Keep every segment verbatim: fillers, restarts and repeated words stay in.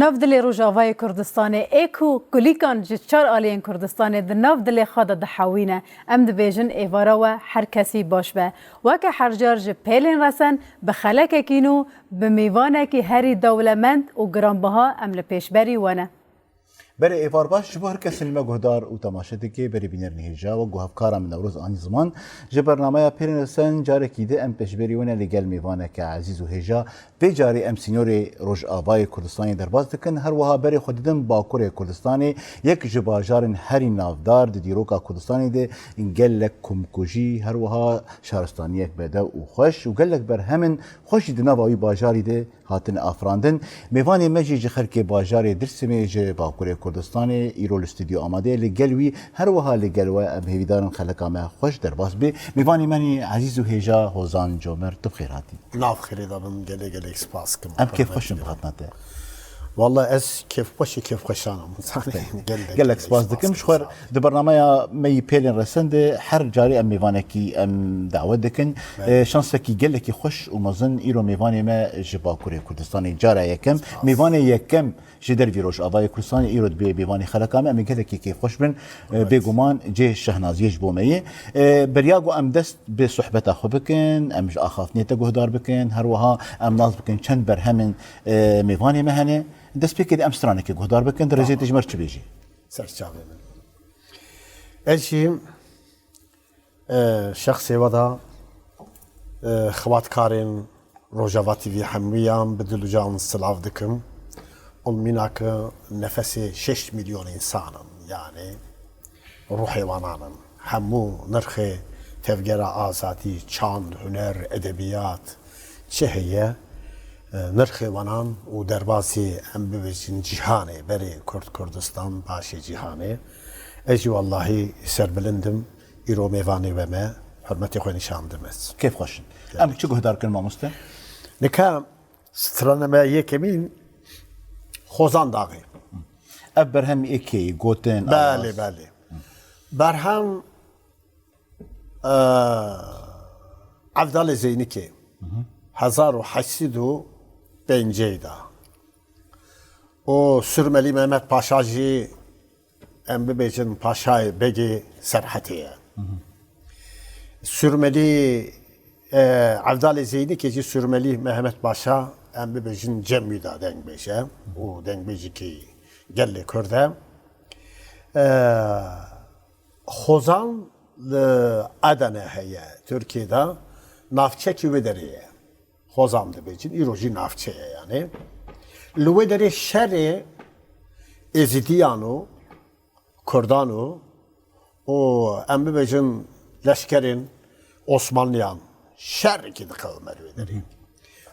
Nav dilê Rojavayê Kurdistanê ê ku kulîkan ji çar aliyên Kurdistanê di nav dilê xwe de dihewîne, em dibêjin êvara we her kesî baş be. Weke her car ji pêlên resen bi xelekekî nû, bi mêvanekî herî dewlemend û giranbiha em li pêşberî we ne. Berê êvar baş ji bo her kesên me guhdar û temaşe dike, berê bînerên hêja, wek ku hevkara min Newroz anî ziman, ji bernameya Pêrên Resen carekî di em pêşberî we ne li gel mêvaneke ezîz û hêja. Vê carê em sînorê Rojavayê Kurdistanê derbas dikin, her wiha berê xwe didin Bakurê Kurdistanê, yek ji bajarên herî navdar di dîroka Kurdistanê de gelek komkujî, her wiha şaristaniyek bedew û xweş û gelek berhemên xweş jî di nava wî bajarî de hatine afirandin. Mêvanê me jî ji xelkê bajarê Dêrsimê ji Bakurê Kurdistanê îro li stûdyo amade ye. Li gel wî her wiha li gel we em hêvîdarin xeleka me xweş derbas bê. Mêvanê me nî ezîz û hêja Hozan Comer, tu bi xêr hatî. Nav xêrê de bin, gelek gelek spas dikim. Em kêfxweş in bi hatina te. Walla ez kêfxweşê kêfxweşan im. Gelek Gelek spas dikim. Ji xwe di bernameya me yî Pêlên Resen de her carê em mêvanekî em dawet dikin. Belê. E, şansekî gelekî xweş û mezin îro mêvanê me ji Bakurê Kurdistanê cara yekem. Spas. Mêvanê yekem ji dervî Rojavayê Kurdistanê îro dibê mêvanê xeleka me. Em ê gelekî kêfxweş bin. E, Evet. Bêguman cê şehnaziyê ji bo me ye. E, beriya ku em dest bi sohbeta xwe bikin, em ji axaftinê te guhdar bikin, her wiha em nas bikin çend berhemên, e, mêvanê me hene. Destpêkê de em stranekê guhdar bikin, di rêzê Tamam. te ji me re çi bêjî? Ser çavê min. Ez jî, e, şexsê we de, e, xebatkarên Rojava T V hemûyan bi dil û can silav dikim. Û mîna ke nefesê şeş milyon însan in, yanî ruhê wanan in. Hemû nirxê tevgera azadî, çand, huner, edebiyat, çi heye, e, nirxê wanan û derbasî em bibêjin cîhanê, berê Kurd Kurdistan, paşê cîhanê. Ez jî wellahî serbilind im, îro mêvanê we me, hurmetê xwe nîşan didim ez. Kêf xweş in. Em çi guhdar kin mamoste? Nika strana me yekemîn Xozan Daxê. Ev berhem ê kê yî, gotin, Belê, awaz? belê. Berhem, e, Evdalê Zeynikê, hezar û heşt sed û pêncî de. Û Surmelî Mehmet Paşa jî, em bibêjin, Paşayê Begê Serhetê ye. Surmelî, e, Evdalê Zeynikê jî Surmelî Mehmet Paşa, em bibêjin, Cem wî de dengbêj e û dengbêjekî gelê Kurd e. E, Xozan li Edene heye, Tirkiyê de, navçekî wê derê ye. Xozan dibêjin, îro jî navçe ye yanî. Li wê derê şerê Êzidiyan û Kurdan û, û em bibêjin leşkerên Osmanliyan şerekî diqewime li wê derê.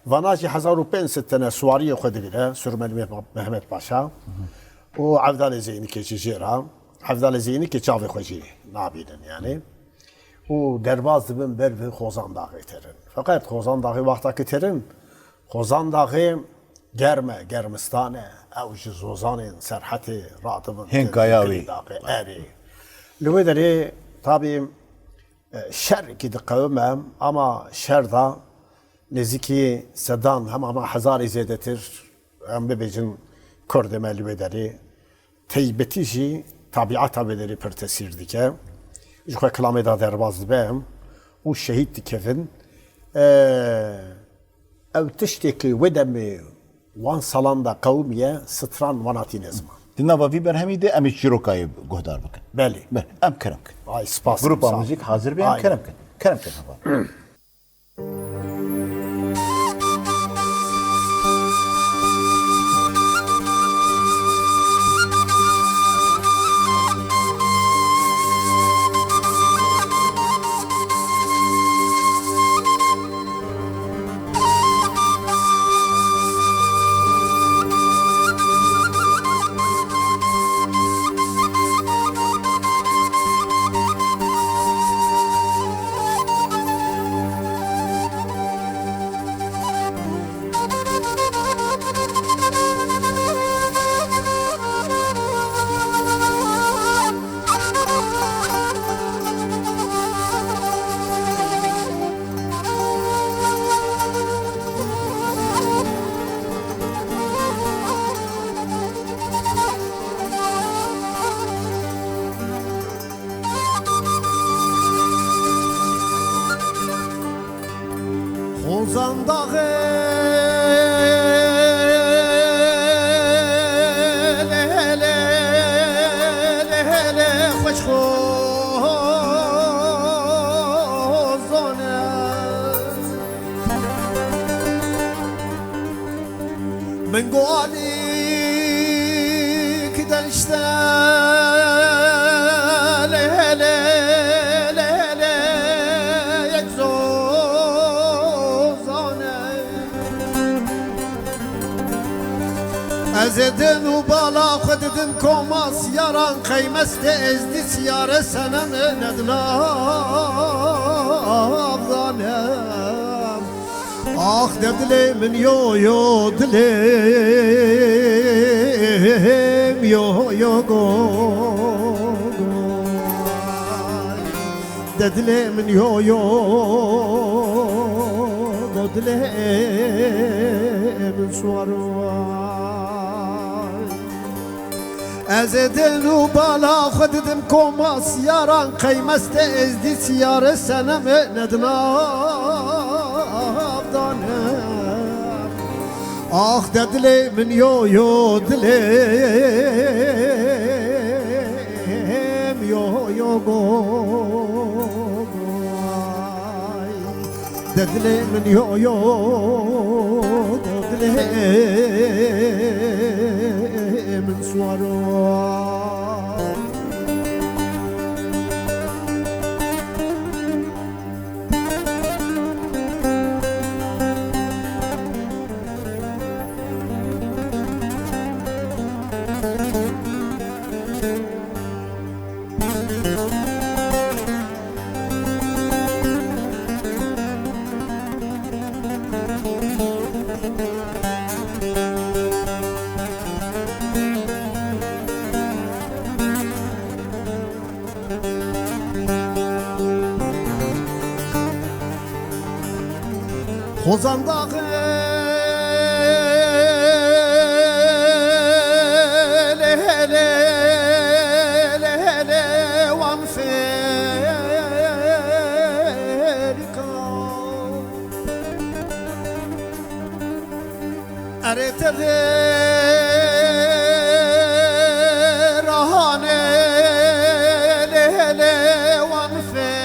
Vana jî hezar û pênc sed tene suwariyê xwe digire, Surmel Meh-, Mehmet Paşa û Evdalê Zeynikê jî jê re. Evdalê Zeynikê çavê xwe jî nabînin yanî. Û derbas dibin ber bi Xozan Daxê terin. Feqet Xozan Daxê wexta ki terin, Xozan Daxê germ e, germistan e. Ew ji zozanên Serhetê radibin Hên terin, kaya wî. Daxê, erê. Li wê derê tabî, e, şerekî diqewime, ama şer da nêzîkî sedan, hema hema hezarî zêdetir, em bibêjin, Kurdê me li wê derê. Teybetî jî tabiata wê derê pir tesîr dike. Ji xwe kilamê de derbas dibe û şehîd dikevin. E, ew tiştê ku wê demê wan salan de qewimiye, stran wana tîne ziman. Di nava vî berhemî de em ê çîrokayê guhdar bikin. Belê. Belê, em kerem kin. Ay, spas. Grupa muzîk hazir be, em Aynen. kerem kin. Kerem kin heval. Zandaxê lê lê lê lê xweş xozane. Min got alî ki delişte lê lê lê lê yek zozane. Ez ê din û bala xwe didim koma siyaran qeymestê êzdî siyare senemê nedinav dane. Ax de dilê min yo yo dilê min yo yo go go. De dilê min yo yo go dilê min suwar. Ez ê din û bala xwe didim koma siyaran qeymestê êzdî siyare senemê nedinav dane. Ax de dilê min yo yo dilê min yo yo go go. De dilê min yo yo go dilê min suwaro. Xozan daxê lê lê lê lê wan fêrika. Erê tevê rahanê lê lê wan fêrika.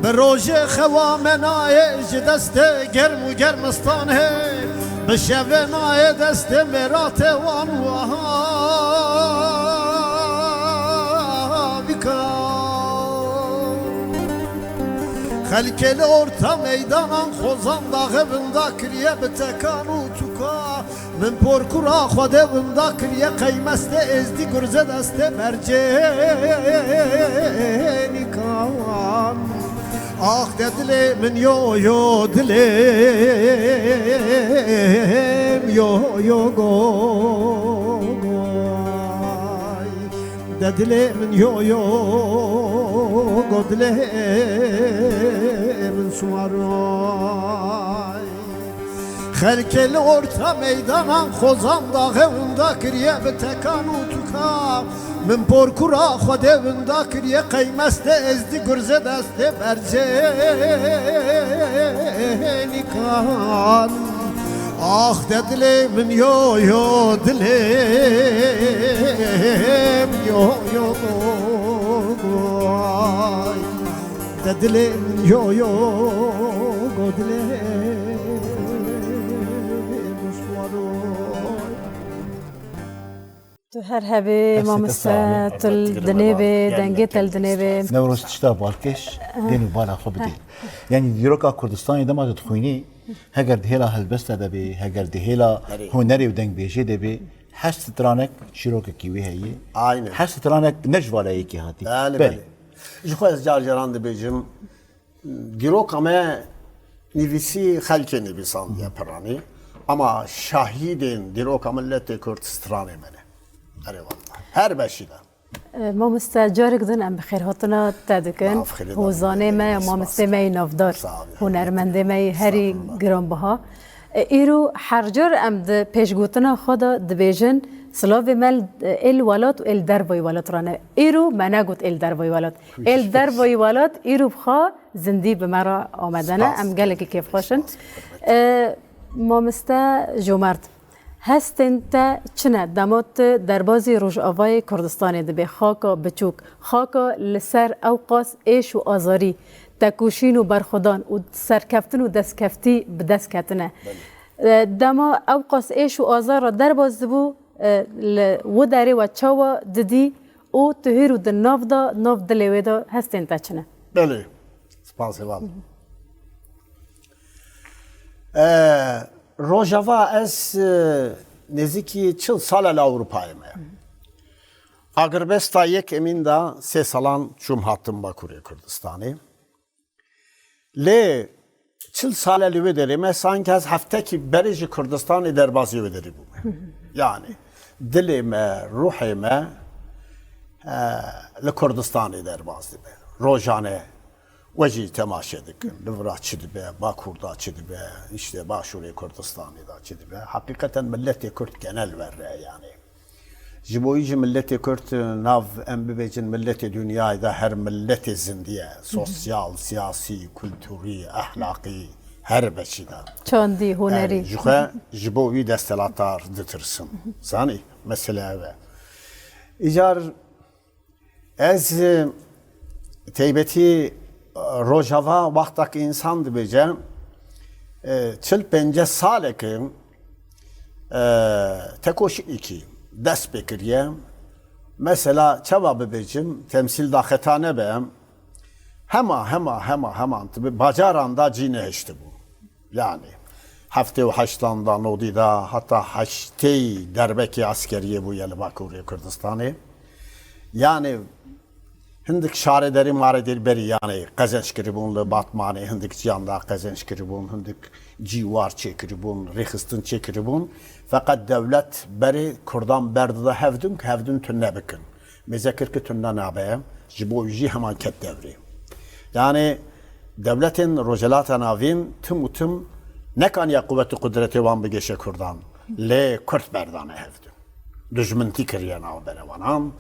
Bi rojê xewa me nayê ji destê germ û germistanê, bi şevê nayê destê mêratê wan wiha bika. Xelkê li orta meydanan xozan daxê winda kiriye bi tekan û tûka. Min porkura Xwedê winda kiriye qeymestê êzdî gurze destê bercê nîkan. Ax de dilê min yo yo dilê min yo yo go go. De dilê min yo yo go dilê min suwar. Xelkê li orta meydanan xozan daxê winda kiriye bi tekan û tûka. Min porkura Xwedê winda kiriye qeymestê êzdî gurze destê bercê nîkan. Ax de dilê min yo yo dilê min yo yo go go. De dilê min yo yo go dilê min suwaro. Tu her hebî mamoste, tu li dinê bê, dengê te li dinê bê. Newroz tişta balkêş, dên û bala xwe bidê. Yanî dîroka Kurdistanê dema tu dixwînî, heger di hêla helbesta de bê, heger di hêla hunerê û dengbêjê de bê, her stranek çîrokekî wî heye. Aynen. Her stranek ne ji vala yekê hatî. Belê, belê. Ji xwe ez car caran dibêjim, dîroka me nivîsî xelkê nivîsandiye piranî, ama şahîdên dîroka miletê Kurd stranê me ne. Erê wallah. Her beşî de. E, mamoste, carek din em bi xêrhatina te dikin. Hozanê me, mamostê me yê navdar, hunermendê me yê herî giranbiha. E, îro her car em di pêşgotina xwe de dibêjin, Silavê me ê li welat û ê li dervayî welat re ne. Îro me negot ê li dervayî welat. Ê li dervayî welat îro bi xwe zindî bi me re amade ne. Spas. Em gelekî kêfxweş in. Spas, hurmet. E, Mamoste Comert, hestên te çi ne dema tu derbazî Rojavayê Kurdistanê dibê? Xaka biçûk, xaka li ser ewqas êş û azarî, tekoşîn û berxwedan û serkeftin û destkeftî bi dest ketine. Belê. E, dema ewqas êş û azar re derbas dibû, e, li wi derê we çawa didî û tu hîr û di nav de, nav dilê wê de hestên te çi ne? Belê. Spas, heval. E, Rojava ez, e, nêzîkî çil sal e li Ewropayê me. Agirbesta yek Emîn de sê salan çûm hatim Bakurê Kurdistanê. Lê çil sal e li wê derê me, sanki ez heftekî berê ji Kurdistanê derbazî wê derê bûme. Yani dilê me, ruhê me, e, li Kurdistanê derbaz dibe. Rojane we jî temaşe dikin. Li vira çi dibe, Bakur da çi dibe, işte Başûrê Kurdistanê da çi dibe. Heqîqeten milletê Kurd genel werre yani. Ji bo wî jî milletê Kurd, nav em bibêjin milletê dinyayê de her milletê zindî ye. Sosyal, siyasî, kulturî, ehlaqî, her beşî de. Çandî, hunerî. Yani, ji xwe, ji bo wî desthilatdar ditirsin. Zanî, mesele ev e. Îcar ez, e, teybetî, e, Rojava wexta ku însan dibêje, e, çil pênceh salek e, e, tekoşînekî dest pê kiriye. Mesela çawa bibêjim, temsîl da xeta nebe, hema, hema, hema, heman tu bi bacaran da cî nehiştibû. Yani heftê û heştan da, nodî da, heta heştê derbekî eskeriyê bûye li Bakurê Kurdistanê. Yani hindik şarê derî marê derî berî yani qezenç kiribûn li Batmanê, hindik ciyan da qezenç kiribûn, hindik cîwar çêkiribûn, rêxistin çêkiribûn. Feqet dewlet berê Kurdan berdida hevdin ku hevdin tune bikin. Mêze kir ku tune nabe, ji bo wî jî heman ket devrê. Yani dewletên Rojhilata Navîn tim û tim nekaniya quwet û qudretê wan bigêşe Kurdan. Lê Kurd berdane hevdin. Dijmintî kiriye navbera wanan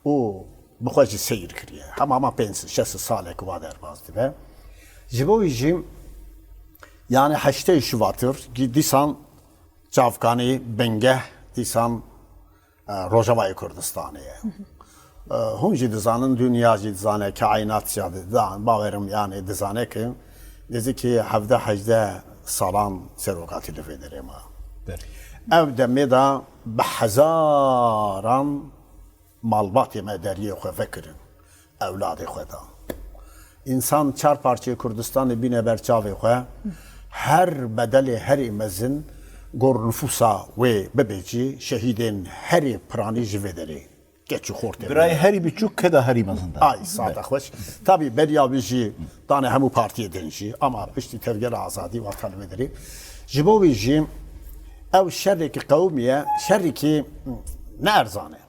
û bi xwe jî seyr kiriye. Hema hema pênc sed şeş sed salek wa derbas dibe. Ji bo wî jî, yani heştê Şubatir, dîsan çavkanî bingeh, dîsan, e, Rojavayê Kurdistanê ye. E, hûn jî dizanin, dinya jî dizane, kaînat jî dizan, bawerim, yani dizane ki nêzîkî hevdeh hejdeh salan serokatî li vê derê ma. Belê. Ev demê de bi hezaran malbatê me deriyê xwe vekirin, ewladê xwe da. Însan çar parçeyê Kurdistanê bîne ber çavê xwe, her bedelê herî mezin gor nifûsa wê bibe cî, şehîdên herî piranî ji vê derê, keç û xortê. Birayê herî biçûk, keda herî mezin da. Ay, sade xweş. Tabî beriya wî jî dane hemû partiyê din jî, ama piştî tevgera azadî wata li wê derê. Ji bo wî jî ew şerrekî qewimiye, şerrekî ne erzan e.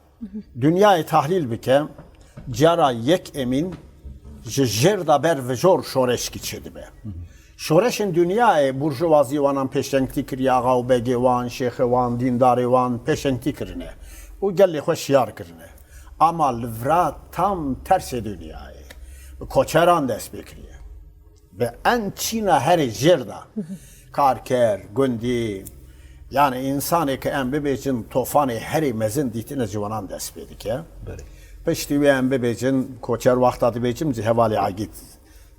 Dinyayê tahlîl bike, cara yek Emîn ji jêr de ber vijor şoreşkî çêdibe. Şoreşên dinyayê burjuvazî wanan pêşengtî kiriye, axa û begê wan, şêxê wan, dîndarê wan pêşengtî kirine û gelê xwe şiyar kirine. Ama li vira tam tersê dinyayê bi koçeran dest pê kiriye. Bi en çîna herê jêr de karker, gundî, yani însanê ke em bibêjin tofanê herê mezin dîtine ji wanan dest pê dike. Belê. Piştî wê em bibêjin koçer wexta dibêjim ji hevalê Egîd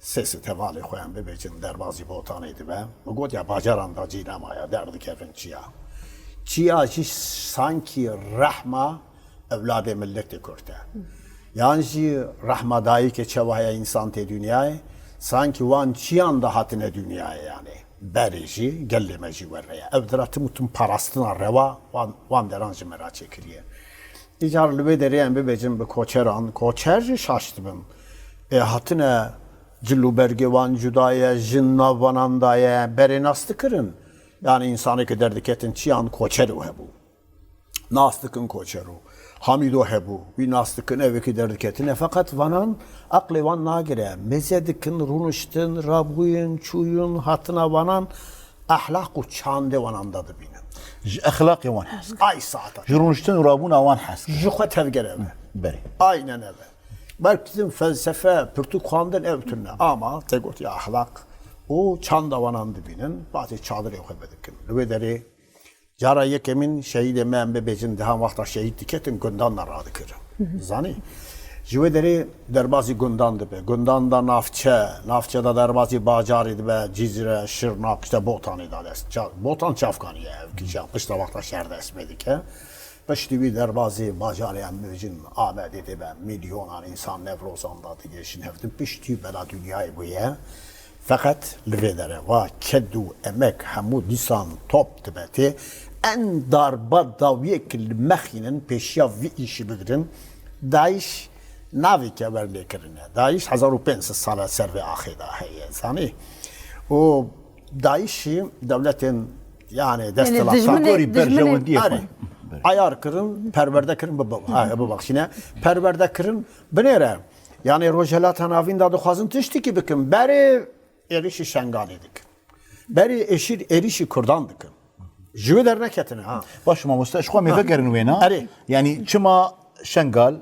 sê sed hevalê xwe em bibêjin derbazî Botanê dibe. Min got ya bacaran da cî nemaye, derdikevin çiya. Çiya jî sankî rehma ewladê miletê Kurd e. Yan jî rehma dayikê çawa heye însan tê dinyayê, sankî wan çiyan de hatine dinyayê yani. Berê jî, gelê me jî werre ye. Ev dira tim û tim parastina rewa wan, wan deran ji me re çêkiriye. Îcar li wê derê em bibêjin bi koçeran, koçer jî şaş dibin. Ê hatine cil û bergê wan cuda ye, jin nav vanan da ye, berê nas dikirin. Yani însanê ke derdiketin çiyan koçer û hebû. Nas dikin koçero. Hamîdo hebû. Wî nas dikin, ev ê ki derdiketine. Feqet vanan, eqlê wan nagire. Mêze dikin, rûniştin, rabûyîn, çûyîn, hatina vanan Ehlaq û çandê wanan de dibînin. Ji exlaqê wan hez kir. Ay saeta. Ji rûniştin û rabûna wan hez kir. Ji xwe tevgere be. Berê. Aynen ev e. Belkî din felsefe, pirtûk xwandin ew tune. Ama te got ya ehlaq û çanda wanan dibînin, bazê çadirê xwe vedikin. Li wê derê cara yekemîn şehîdê me em bibêjin, dehan wexta şehîd diketin, gundan de radikirin. Zanî? Ji wê derê derbazî gundan dibe. Gundan da navçe, navçe da derbazî bajarê dibe, Cizre, Şirnak, işte Botanê da dest. Ça-, Botan çavkanî ye, ev kîjan, pişta wexta şer dest pê dike. Piştî wî derbazî bajarê em bibêjin Amedê dibe, milyonan însan Newrozan da digihêjin hevdin. Piştî bela dinyayê bûye. Feqet li vê dere va ked û emek hemû dîsan top dibe tê. En darba dawiyek li mexînin pêşiya vî îşî bigirin. DAIŞ navê ke wer lê kirine. DAIŞ hezar û pênc sed sale ser vê axê de heye, zanî? Û DAIŞî dewletên, yani, Yanî desthilatdar dijminê, Dorî dijminê berjewendiyê Erê. Xwe. Ayar kirin, perwerde kirin, biba-, ha, bibaxşîne. Perwerde kirin, binêre. Yani Rojhelata Navîn da dixwazin tiştekî bikin. Berê êrişî Şengalê dikin. Berê êşîr êrişî Kurdan dikin. Ji wê derneketine, ha. Baş mamoste, ji xwe em ê vegerin wêna. Erê. Yani çima Şengal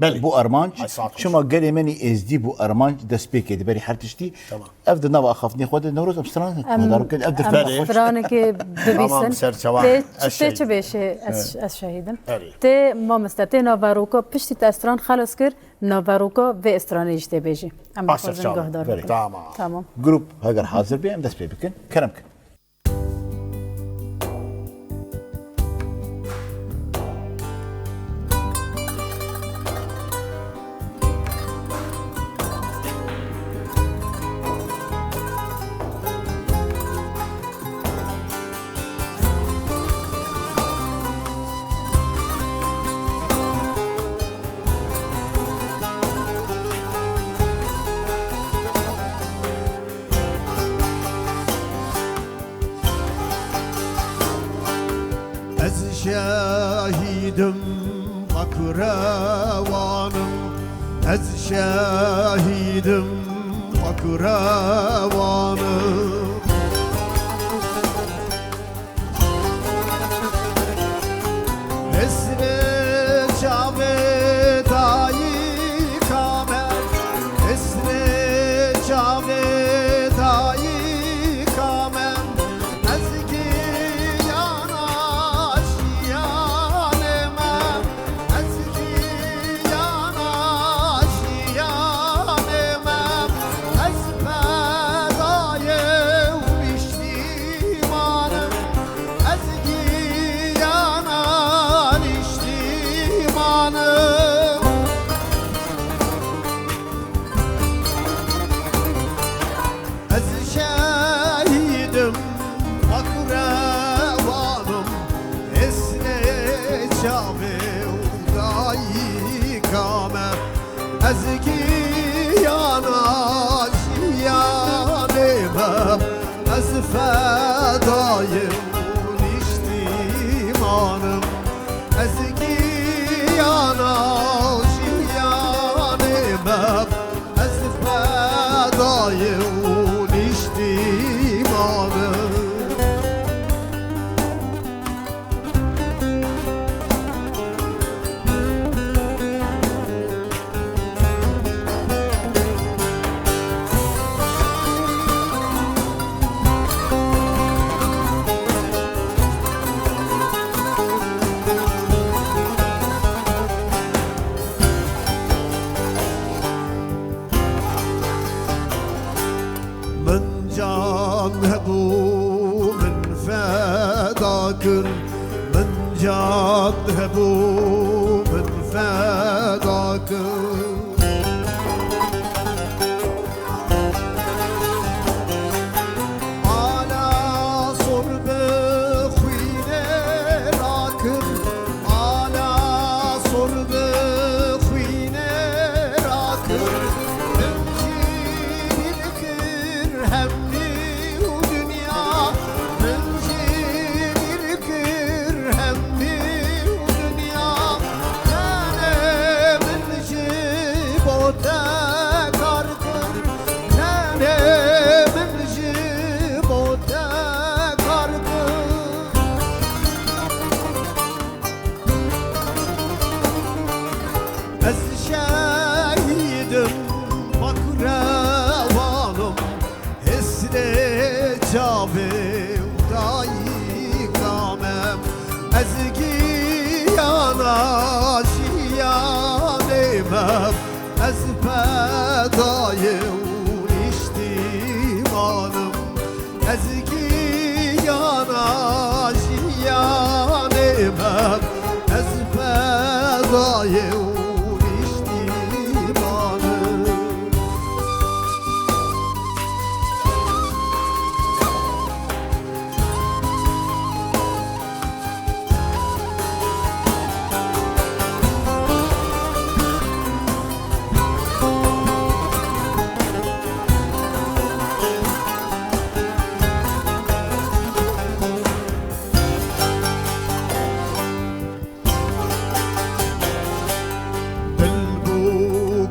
Belê. Bû armanc, Ay, saet xweş. Çima gelê me nî êzdî bû armanc, destpêkê di berî her tiştî. Tamam. Ev di nava axaftinê xwe de Newroz em stranek Em, guhdar bikin. Ev em dirfet. Belê. Stranekê bibîsin. Tamam, serçevan. Tê, Ez tê çi şehîd. bêşê ez, Evet. ez şehîdim. Erê. Tê mamoste, tê naveroka piştî te stran xelas kir, naveroka vê stranê jî tê bêjî. Em Baş dixwazin serçavan. guhdar Belê. bikin. Tamam. Tamam. Grup heger hazir bê, em dest pê bikin. Kerem kin. Ez şehîdim, Bakurewanim. Ez şehîdim, Bakurewanim. Hesrê çavê dayika me, hesrê çavê dayika me, ez giyana jiyanê me, ez giyana jiyanê me, ez fedayê niştimanim. Ez giyana niştimanim. Ez şehîdim, Bakurewanim. Hesrê çavê dayika me. Ez giyana jiyanê me, ez fedayê niştimanim. Ez giyana jiyanê me, ez fedayê niştimanim. Min can hebû, min feda kir. Min can hebû, min feda kir. Ala sor bi xwînê rakim, ala sor bi xwînê rakim. Min jî dîl kir hemî û dinya, min jî dîl kir hemî û dinya. Tenê min ji dayê û niştîmanim. Dil bo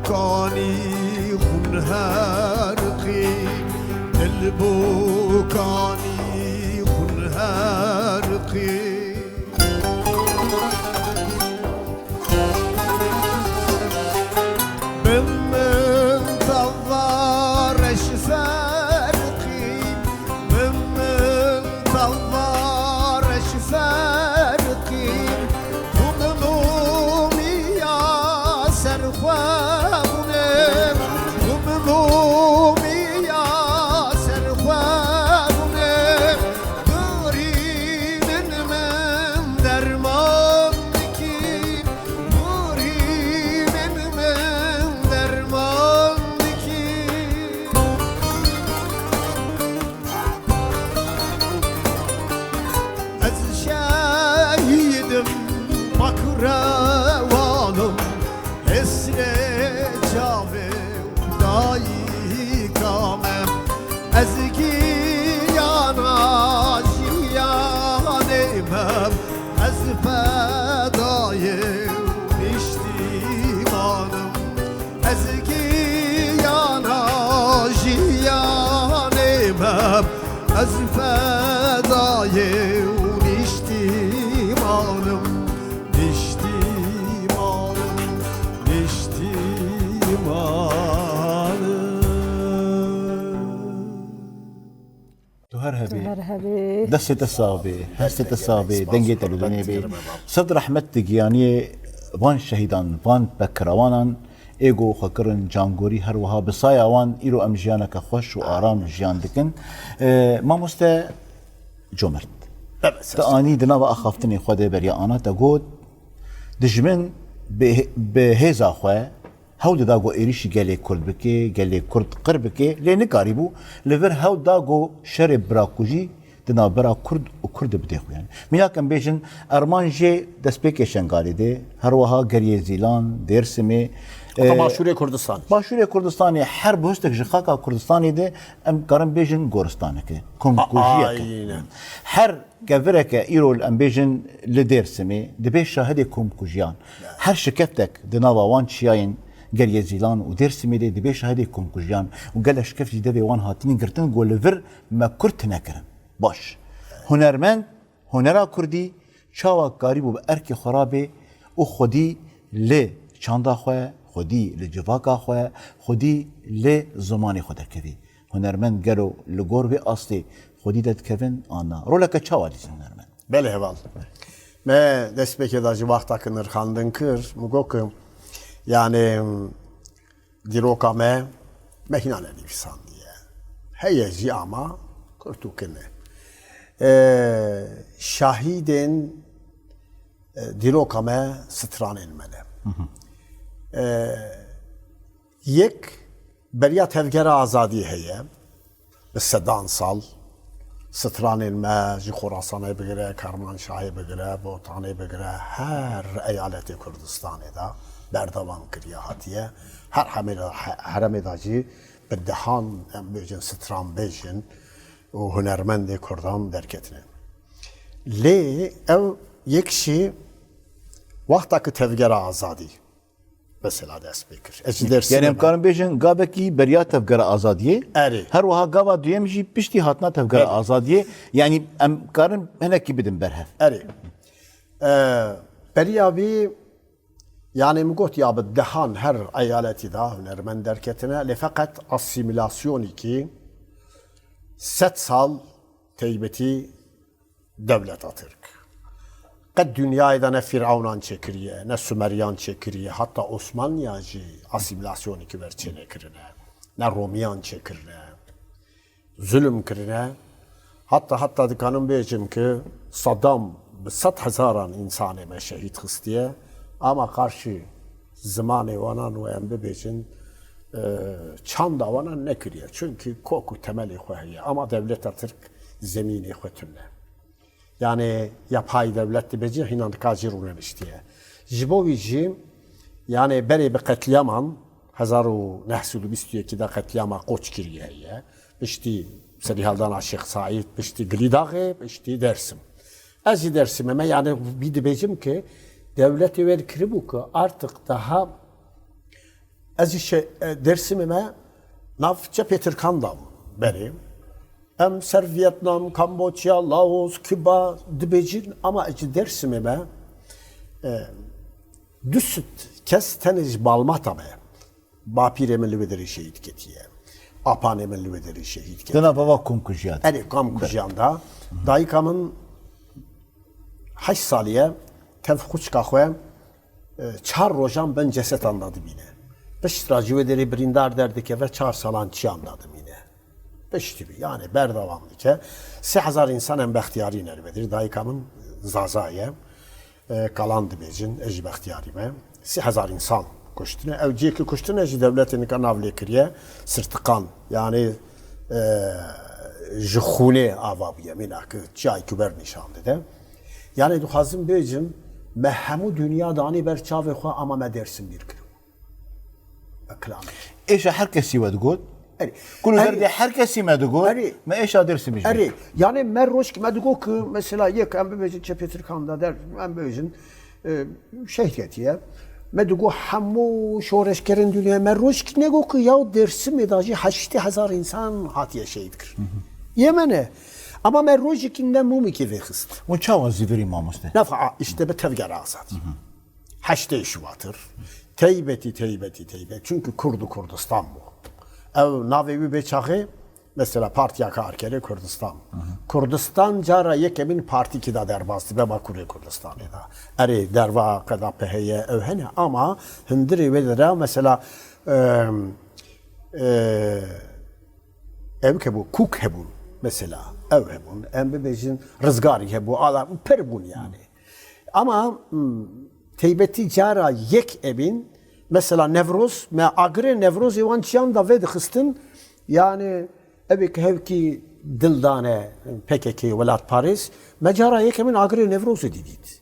kanî xun herqî, dil bo kanî xun herqî. Bi min tava reş serqî, bi min tava reş serqî, xum mumiya ser xwe bûne, xum mumiya ser xwe bûne, birî min min derman dikî. Nûrî min, min derman dikî. Ez şehîdim, pak rewanim, hesrê çavê dayika me. Ez giyana jiyanê me, ez fedayê niştîmanim. Ez giyana jiyanê me, ez fedayê niştîmanim, niştîmanim, niştîmanim. Tu her hebî. Tu her hebî. Destê te sax bê, hestê te sax bê, dengê te li dinê bê. Sed rehmet di giyaniyê van şehîdan, van pekirawanan ê ku xwe kirin cangorî, her wiha bi saya wan îro em jiyaneke xweş û aram jiyan dikin. E, mamoste Comert, te anî di nava axaftinê xwe de beriya ana te got, dijmin bi, bi hêza xwe hewl dida ku êrîşî gelê Kurd bike, gelê Kurd qir bike, lê nikarîbû. Li vir hewl da ku şerê birakujî di navbera Kurd û Kurd de bide xuyan. Mînak em bêjin, Erman jê destpêkê Şengalê de, her wiha Geriyê Zîlan, Dêrsimê, Heta e, Başûrê Kurdistanê. Başûrê Kurdistanê her bihustek ji xaka Kurdistanê de em karin bêjin goristaneke, komkujiyeke. Aynen. Her kevireke îro em bêjin li Dêrsimê dibe şahidê komkujiyan. Her şikeftek di nava wan çiyayên Geriyê Zîlan û Dêrsimê de dibe şahidê komkujiyan û gelek şikeft jî devê wan hatine girtin ku li vir me Kurd tune kirin. Baş. Hunermend, hunera Kurdî çawa karîbû bi erkê xwe rabê û xwedî li çanda xwe, xwedî li civaka xwe, xwedî li zimanê xwe derkevî? Hunermend gelo li gor vê astê xwedî de dikevin an na? Roleke çawa dîtin hunermend? Belê heval. Me destpêkê de jî wexta ku nirxandin kir, min got ku, yani, dîroka me, me hîna nenivîsandiye. Heye jî ama kurt û kin e. E, şahîdên, e, dîroka me stranên me ne. E, Yek beriya tevgera azadiyê heye. Bi sedan sal stranên me ji Xorasanê bigire, Kermanşahê bigire, Botanê bigire, her eyaletê Kurdistanê de berdewam kiriye hatiye. Her hemê de, he-, heremê de jî bi dehan, em bêjin, stranbêjin û hunermendê Kurdan derketine. Lê ew yek jî wexta ku tevgera azadî mesela dest pê kir. Ez ji Dêrsimê Yani em me. karin bêjin, gavekî beriya tevgera azadiyê. Erê. Her wiha gava duyem jî piştî hatina tevgera Erê. azadiyê. Yani em karin hinekî bidin berhev. Erê. Ee, beriya vî, yani min got ya bi dehan her eyaletî de hunermend derketine, lê feqet asîmîlasyonîkî sed sal teybetî dewleta Tirk. Qet dinyayê de ne Fîrewnan çêkiriye, ne Sumeriyan çêkiriye, heta Osmanliyan jî asîmîlasyonekî ber çênekirine, ne Romiyan çêkirine, zulm kirine. Heta, heta dikanim bêjim ki Saddam bi sed hezaran însanê me şehîd xistiye, Ama qarşî zimanê wanan û em bibêjin, e, çanda wanan nekiriye. Çunkî kok û temelê xwe heye. Ama dewleta Tirk zemînê xwe tune. Yani yapay dewlet dibêjin, hînan dika jî rûneniştiye. Ji bo wî jî, yani berê bi qetlîaman, hezar û neh sed û bîst û yekî de qetlîama Qoçgirî heye. Piştî serîheldana Şêx Saîd, piştî Gilîdaxê, piştî Dersim. Ez jî Dersimê me, yani bî dibêjim ki dewletê wê dikiribû ki artık daha ez jî şey, e, Dersimê me nav çepê Tirkan da bû berê. Em ser Vietnam, Kamboçya, Laos, Küba dibêjin ama ez jî Dersimê me, e, du sed kes tenê ji balmata me. Bapîrê min li wê derê şehîd ketiye. Apanê min li wê derê şehîd ketiye. Di nava va komkujiyan. Erê, komkujiyan da. Dayika min heşt salî ye, tev xwişka xwe, e, çar rojan bin cesetan da dimîne. Pişt ra ji wê derê birîndar derdikeve, çar salan çiyan da dimîne. Piştî vî, yani berdewam dike. Sê hezar însan em bextiyarî ne li vê derê. Dayika min Zaza ye. E, Kalan dibêjin, ez jî bextiyarî me. Sê hezar însan kuştine. Ew cihê ku kuştine jî dewletê nika nav lê kiriye. Sirtiqan. Yani, e, ji xûnê ava bûye. Mîna ki çiyayê ku ber nîşan dide. Yani dixwazim bêjim, me hemû dinya danî ber çavê xwe ama me Dersim bîr kiriye. Kilamekî. Êşa her kesî we digot. Erê. Kul û Erê. derdê her kesî me digot. Erê. Me êşa Dêrsimê jî. Erê. Yani me rojkî me digot ki mesela yek em bibêjin çepê Tirkan da der, em bibêjin, e, şehîd ketiye. Me digot hemû şoreşgerên dinya me rojkî negot ki ya Dêrsimê da jî heştê hezar însan hatiye şehîd kir. Yê me ne. Ama me rojekî ne mûmekê vêxist. Hûn çawa zîvirî mamoste? Nefa, işte bi tevgera azadî. Heştê Şubatir. Teybetî, teybetî, teybet. Çünkü Kurd û Kurdistan bû. Ew navê wî bê çaxê, mesela Partiya Karkerê Kurdistan. Kurdistan cara yekemîn partîkî da derbas dibe Bakurê Kurdistanê da. Erê, derva qeda P H Y ew hene ama hundirê wê de mesela, em, e, ew hebû, Kûk hebûn mesela. Ew hebûn. Em bibêjin Rizgarî hebû. Ala pir bûn yani. Ama, hmm, teybetî cara yek ebîn, mesela Newroz, me agirê Newrozê wan çiyan da vedixistin, yani evê ki hevkî dil dane P K K welatparêz, me cara yekemîn agirê Newrozê didît.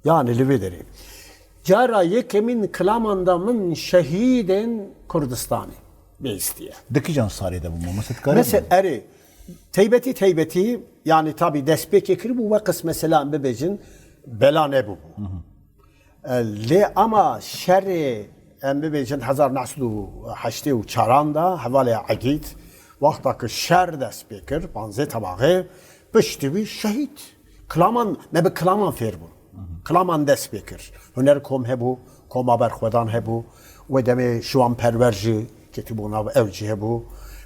Yani li vê derê. Cara yekemîn kilaman da min şehîdên Kurdistanê bihîstiye. Di kijan salê de bû mamoste, dikarî Mesela, erê, teybetî, teybetî, yani tabî destpêkê kiribû, weqis mesela em bibêjin, bela nebûbû. E, lê ama şerê, em bibêjin, hezar neh sed û heştê û çaran da, hevalê Egîd, wexta ku şer dest pê kir, panzdeh Tebaxê, piştî wî şehîd. Kilaman, me bi kilaman fêr bûn. Kilaman dest pê kir. Huner kom hebû, koma berxwedan hebû, wê demê Şiwan Perwer jî ketibû nav ew jî hebû.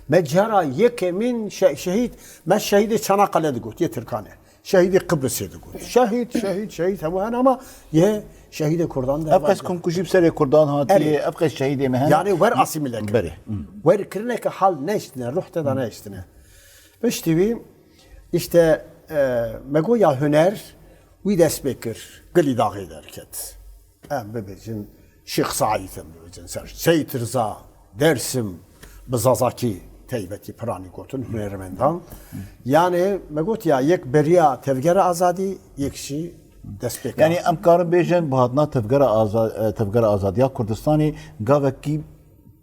Me cara yekemîn şe-, şehîd, me şehîdê Çanakkale digot, yê Tirkan e. Şehîdê Qibrisê digot. Şehîd, şehîd, şehîd hemû hene ama yê şehîdê Kurdan de Ev qas komkujî bi serê Kurdan hatiye, Erê. ev qas şehîdê me hene. Yani wer asîmîle kirine. Berê. Wer kirine ki hal neştine, ruh te da neştine. Piştî wî, işte, e, me got ya huner, wî dest pê kir, Gilî Daxê derket. Em bibêjin, Şêx Saîd em bibêjin ser. Seyîd Riza, Dersim, bi Zazakî teybetî piranî gotin, hunermendan. Yani, me got ya, yek beriya Tevgera Azadî, yek jî dest pê kir. Yani, em karin bêjin, bi hatina Tevgera Aza-, e, Tevgera Azadiya Kurdistanê gavekî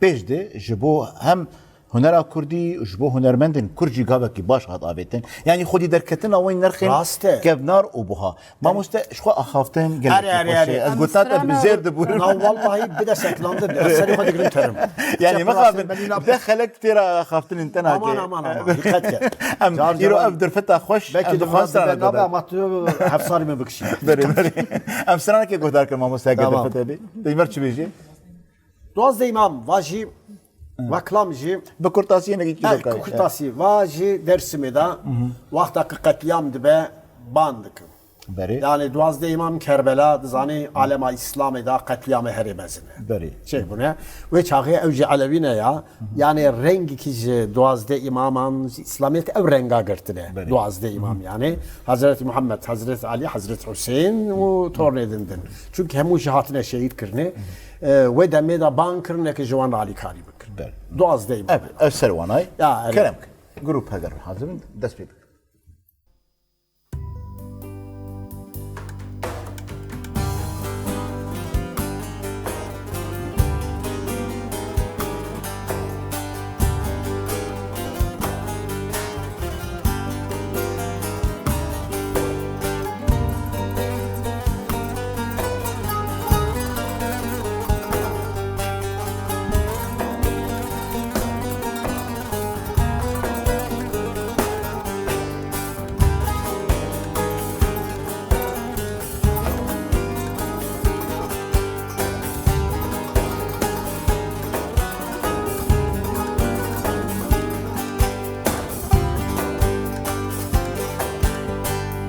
pêş de ji bo hem hunera kurdî û ji bo hunermendên kurd jî gavekî baş hat avêtin. Yanî xwedî derketina wê nirxên Rast e. kevnar û buha. Mamoste, ji xwe axaftin gelekî Erê, erê, xweş e. erê. Ez Em gotina te bi strana zêr dibûrim. Na, wallahî bide seklandin. Ez serê xwe digirim terim. Yanî Çep mixabin, rastê belî nab- de xelek têra axaftinên te nake. Aman, aman, aman. Dikkat ke. Em Car îro car ev dirfeta xweş, Belkî em di dixwazin Murat strana dibe nabe gotin. ama tu hefsarî min bikişî. Berê, berê. Em stranekê guhdar kirin mamoste, heke Tamam. dirfet hebî. Dê ji me re çi bêjî? Duwazdeh Îmam, va jî, va kilam jî, Bi kurtasî hinekî çîrok e. Kurtasî, va jî Dersimê de, wexta ki qetlîam dibe, ban dikin. Berê. Yani duwazdeh imam Kerbela, dizanî alema Îslamê de qetlîamê herê mezin e. Berê. Çêbûne. Wê çaxê ew jî Elewî ne ya. Yani rengekî ji duwazdeh imaman ji Îslamiyet ew renga girtine. Berê. Duwazdeh imam yani. Hazreti Muhammed, Hazreti Ali, Hazreti Hüseyin û tornê din din. Çünkü hemû jî hatine şehîd kirine. E, wê demê de ban kirine ki ji wan re alîkarî bikin. Berê. Duwazdeh imam. Ev, ev ser wanay. Ya, erê. Kerem. Grup heger hazir in, dest pê bikin.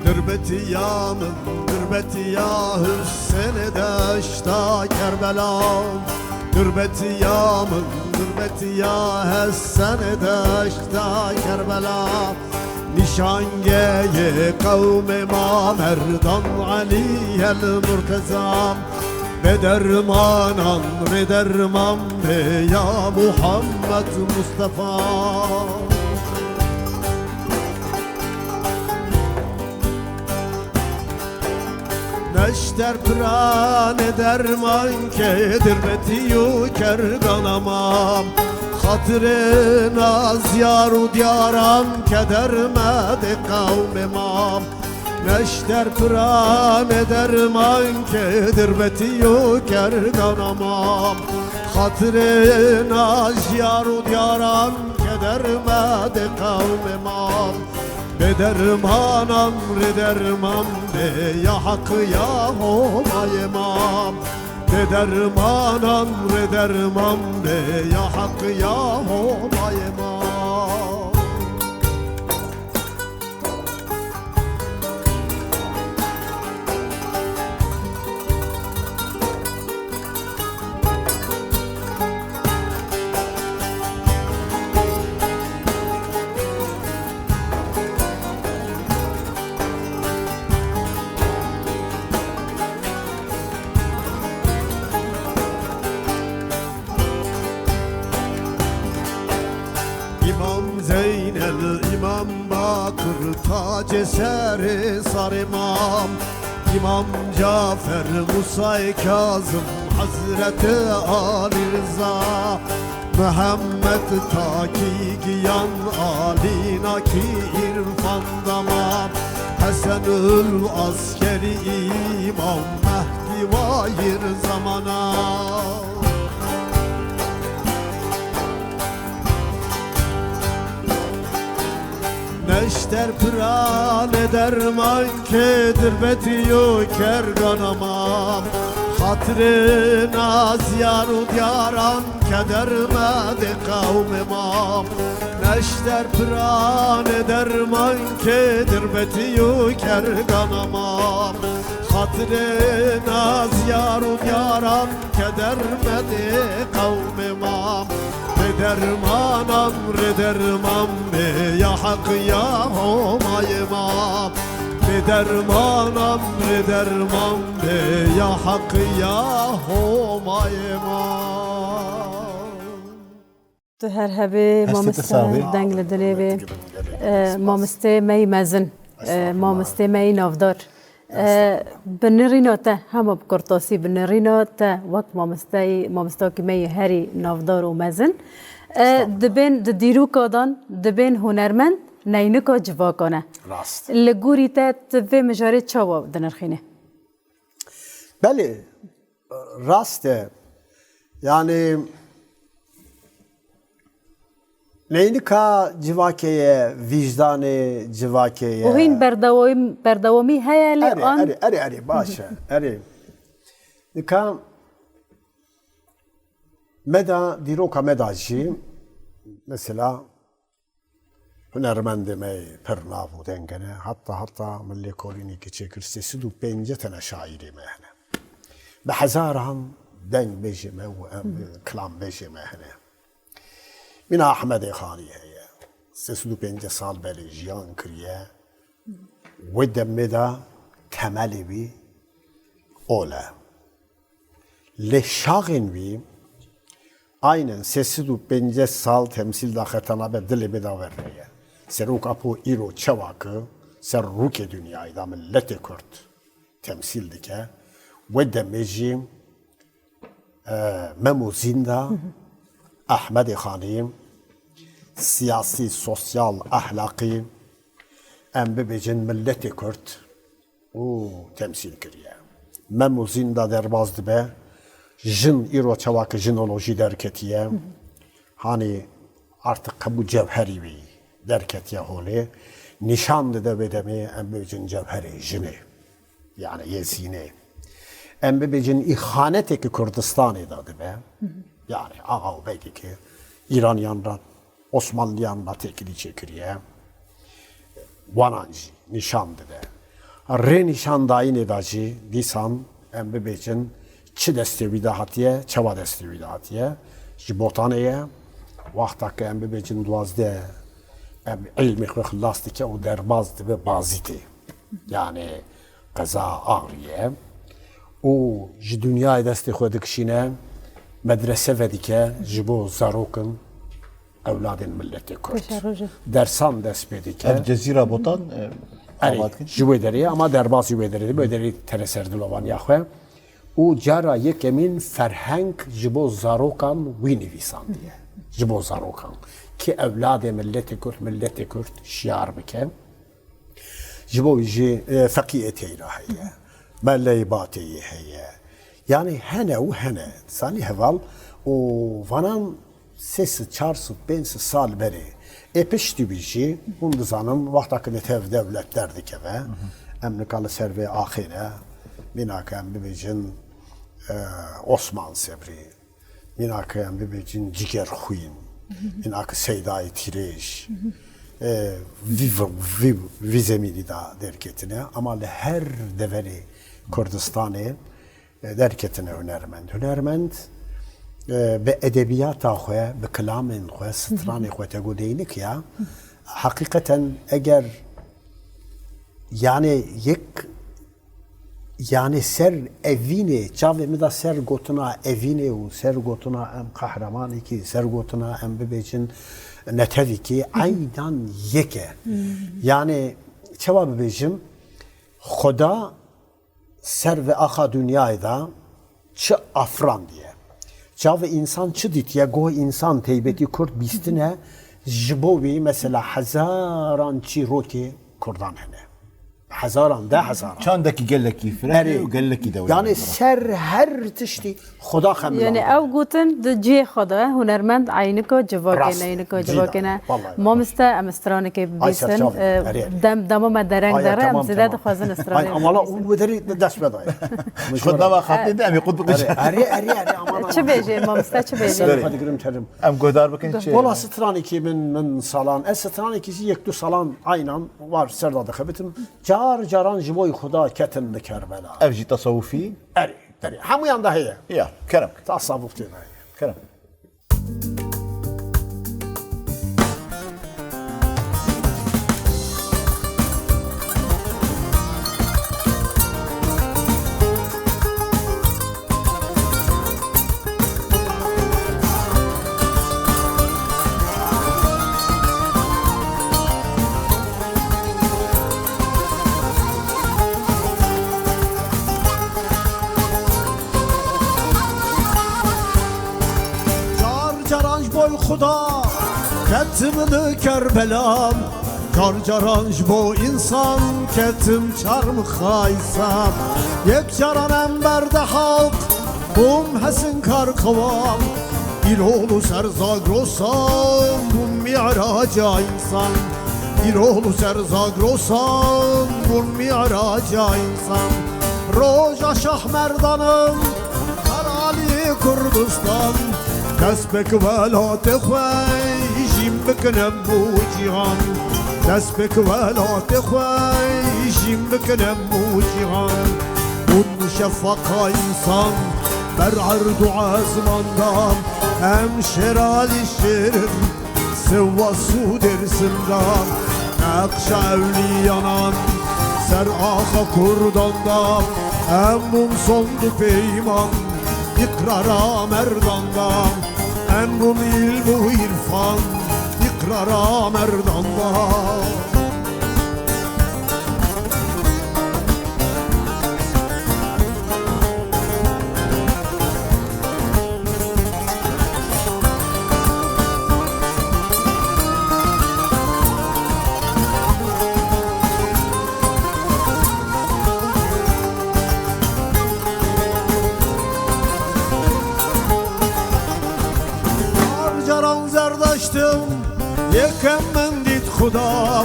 Dirbetiya min, dirbetiya Hüseyinê deşta Kerbela. Dirbetiya min, dirbetiya Hesenê deşta Kerbela. Nîşangehê qewmê ma Merdan Elî el Murteza. Bê dermanan rê derman bê ya Muhammed Mustafa. Neşter piranê derman ke dirbetî û kergana ma. Xatirê na ziyar û diyaran keder medê qewmê ma. Neşter piranê derman ke dirbetî û kergana ma. Xatirê na ziyar û diyaran keder medê qewmê ma. Bê dermanan rê derman bê ya Heq ya Homayê ma. Bê dermanan rê derman bê ya Heq ya Homayê ma. Îmam Zeynel, Îmam Bakir, tacê serê sarê ma. Îmam Cafer, Musayê Kazim, Hezretê Alî Riza, Mihemed Takî giyan, Alî nakî îrfan dama, Hesenul Askerî Îmam Mehdî wayir zamana. Neşter piranê derman ke dirbetî û kergana ma. Xatirê na ziyar û diyaran keder medê qewmê ma. Neşter piranê derman ke dirbetî û kergana ma. Xatirê na ziyar û diyaran keder medê qewmê ma. Bê dermanan rê derman bê ya Heq ya Homayê ma. Bê dermanan rê derman bê ya Heq ya Homayê ma. Tu her hebî, Hestê te mamoste, sax bî. Deng li dilê bê. Gelek, gelek. E, spas. Mamosteyê me yî mezin. E, estağfurullah. Mamosteyê me yî navdar. E, estağfurullah. Bi nirîna te, hema bi kurtasî, bi nirîna te wek mamosteyî, mamostakî me yî herî navdar û mezin. E, estağfurullah. Dibên di dîroka dan, dibên hunermend neynika civaka ne. Rast. Li gorî te, tu vê mijarê çawa dinirxînî? Belê, rast e. Yani, neynika civakê ye, vîjdanê civakê ye. Û hîn berdewam-, berdewamî heye lê Erê, an erê, erê, erê, baş e, erê. Nika me da, dîroka me da jî, mesela, Hunermendê me pir nav û deng hene. Heta heta min lêkolînekê çêkir, sê sed û pêncî tene şaîrê me hene. Bi hezaran dengbêjê me û em kilambêjê me hene. Mîna Ehmedê Xanî heye. Sê sed û pêncî sal berê jiyan kiriye. Wê demê de temelê wî ol e. Lê şaxên wî aynen sê sed û pêncî sal temsîl daxe, tena be dilê me de werre ye. Serok Apo îro çawa ki ser rûkê dinyayê de miletê Kurd temsîl dike, wê demê jî, e, Mem û Zîn de Ehmedê Xanî siyasî, sosyal, ehlaqî, em bibêjin miletê Kurd û temsîl kiriye. Mem û Zîn de derbas dibe, jin îro çawa ki jinolojî derketiye, hanî artık qebû cevherî wî derketiye holê, nîşan dide vê demê em bibêjin cevherê jinê, yani yê Zînê. Em bibêjin îxanetê ki Kurdistanê de dibe, yani axa û begê ki Îraniyan re, Osmanliyan re têkilî çêkiriye. Wanan jî nîşan dide. Rê nîşandayînê de jî dîsan em bibêjin çi destê wî de hatiye, çawa destê wî de hatiye. Ji Botanê ye. Wexta ke em bibêjin duwazdeh, em îlmê xwe xilas dike û derbas dibe Bazîtê. Yani qeza Agiriyê ye. Û ji dinyayê destê xwe dikişîne, medrese vedike ji bo zarokin, ewladên miletê Kurd. Dersan dest pê dike. Ev Cezîra Botan, e, Erê, avat kin? Ji wê derê ye, ama derbasî wê derê dibe, wê derê tere ser dilovaniya xwe. Û cara yekemîn ferheng ji bo zarokan wî nivîsandiye. Ji bo zarokan. Ki ewladê miletê Kurd, miletê Kurd şiyar bike. Ji bo wî jî, e, Feqî Eteyra heye. Meleyê Bateyê heye. Yani hene û hene. Sanî heval û vanan sê sed, çar sed, pênc sed sal berê. Ê piştî wî jî, hûn dizanin, wexta ku netev dewlet derdikeve, em nika li ser vê axê ne, mîna ke em bibêjin, e, Osman Sebrî, mîna ke em bibêjin Ciger Xwîn, mîna ke Seydayê Tîrêj, e, vî, vî, vî zemînî de derketine, ama li her deverê Kurdistanê, e, derketine hunermend. Hunermend, e, bi edebiyata xwe, bi kilamên xwe, stranê xwe te got deynik ya. Heqîqeten eger, yani yek, yani ser evînê, çavê min de ser gotina evînê û ser gotina em qehremanekî, ser gotina em bibêjin netevîkî, eynan yek e. Yani çawa bibêjim, Xuda ser vê axa dinyayê de çi afirandiye. Çavê însan çi dîtiye, goh însan teybetî Kurd bîstine, ji bo wî mesela hezaran çîrokê Kurdan hene. Hezaran, deh hezaran. Çandekî gelekî fireh e û gelekî dewlet. Yani ser her tiştî Xuda xem Yani ew gotin di cihê xwe de hunermend eyniko civakê Rast, neyiniko cî de, civakê ne. Vallahi. Mamoste, em stranekê Ay, bibîsin. Serçavê. E, Erê, erê. Dem, dema me dereng Ay, dere, em tamam, zêde tamam. Dixwazin stranê Ay, ama la bibîsin. Û wederî dest bedayê. Xwe dava xatê de em ê qut bibêjin. Erê, erê, erê, aman, aman. Çi bêjê, mamoste, çi bêjê? Serê xwe digirim terim. Em guhdar bikin çi? Wala stranekî min, min salan, ez stranekî jî yek du salan aynan war ser da dixebitim. Car caran ji bo Xuda ketin li Kerbela. Ev jî tasawufî? Erê. Derê. Hemûyan de heye. Ya, kerem. Tasavvuf tê de heye. Kerem. Car caran ji boy Xuda ketim li Kerbela, car caran ji bo însan ketim çarmixaysa. Yek caran em berde halq bûm hesinkar qewal, îro li ser Zagrosan bûm mîraca însan. Îro li ser Zagrosan bûn mîraca însan. Roja Şah Merdanan, Karalî Kurdistan, Dest pêk welatê xwe jîn bikin em û cîhan. Dest pêk welatê xwe jîn bikin em û cîhan. Hûn şefaka însan ber erd û ezman da. Em şêralî şêrin Sivas û Dêrsim da. Neqşa ewliyanan ser axa kurdan da. Em bûn sond û peyman. Îqrara merdan da, em bûn îlm û îrfan, îqrara merdan da. Car caran Zerdaştim, yekem min dît Xuda.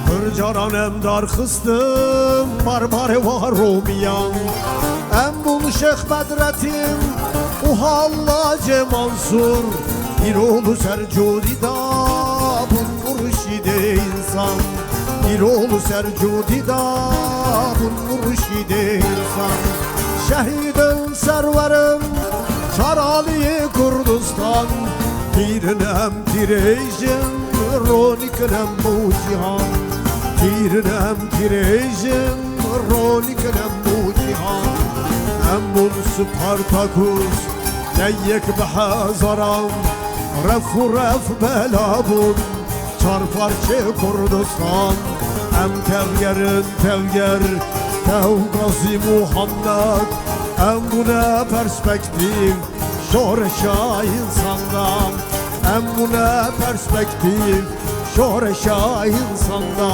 Pir caran em darxistim, barbarê wa Romiyan. Em bûn Şêx Bedretîn û Hallacê Mansûr, îro li ser cûdî da bûn murşîdê însan. Îro li ser cûdî da bûn murşîdê însan. Şehîdin serwerin çar aliyê Kurdistan. Tîrin em tîrêjin, ronîkin em bo cîhan. Tîrin em tîrêjin, ronîkin em bo cîhan. Em bûn Spartakus, ne yek bi hezaran, ref û ref bela bûn. Çar parçê Kurdistan, em tevgerin tevger, tew Gazî Muhammed, em bûne perspektîf, şoreşa însan da, em bûne perspektîf, şoreşa însan da.